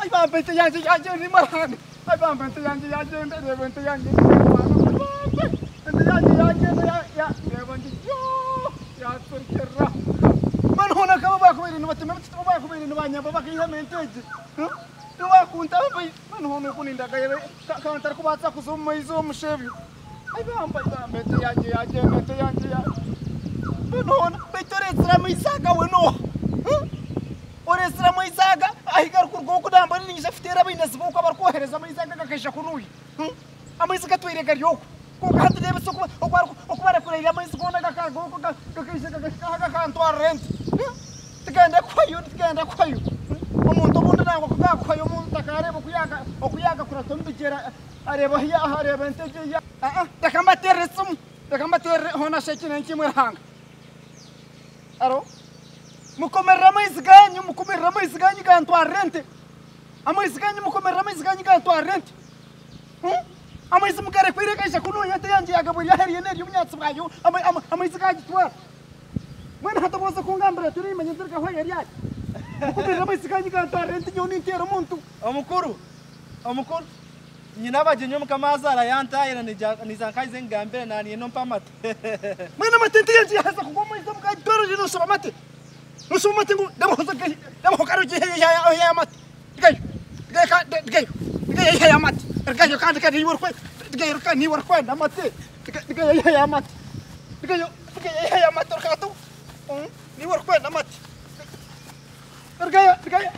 Ai bambe ente yangye yagyenda imarahane. Ai bambe ente yangye yagyenda reeba ente yangye bambe ente yangye yagyenda ya ya reeba ngiyo yatwekyerera. Mbwenu hoona nk'abo abakubaire nibatema emiti tibo bakubaire nibanyamba bakaihamu ente egi? Nibo bakuntaho mbwenu hoona oku nindagayo ka ntarikubaasa kuza omu maizi omu mushenyi. Ai bambe ai bambe ente yangye yagyenda ente yangye ya mbwenu hoona beitu oreetsire amaizi aga we n'oha? Oreetsire amaizi aga ahi garikuruga oku nambwenu niinyija kuteera abainazi b'oku abarikwohereza amaizi aga gakaija kunuya. Amaizi gatwaire gari oku. Kwonka hati reeba oku barekuriire amaizi goona gakaruga oku gakaija gakahika aha gakantwarira ente. Tigenda kuhwayo, tigenda kuhwayo. Omuntu obundi nangwa ku gaakuhwayo omuntu akaareeba oku yaagakurata omu bigyere areeba ahu areeba ente egyo ei. Reka mbateerere esimu, reka mbateerere hoona shi eki n'enki Ruhanga. Aro. Mukomerere amaizi gaanyu, mukomerere amaizi gaanyu gantwarire ente. Amaizi gaanyu mukomerere amaizi gaanyu gantwarire ente. Amaizi mugarekwire gaija kunuya ente yangye yaagabwa eri aheeru eri obunyaatsi bwayo, amaizi gaagitwara. Mbwenu hati obu oza kungambira oti niimanya ente erikahwayo ryari? Mukomerere amaizi gaanyu gantwarire ente nyowe ninteera omuntu. Omukuru, omukuru, Nyine abagyenyi omuka maazaara yantaahira naija nkaize ngambire naniine ompe amate. Mbwenu amate ente yangye yaheza kugwa omu maizi omuka yagitwara oriyo noshaba amate? Noshaba amate ngu rebaho kare ogiheyo oiheyo amate. Rugayo, rugayo kandi rugayo, rugayo oiheyo amate, rugayo kandi kare niiwe orikwenda, rugayo kandi niiwe orikwenda amate, rugayo oiheyo amate, rugayo, rugayo oiheyo amate orikatu, niiwe orikwenda amate, rugayo, rugayo.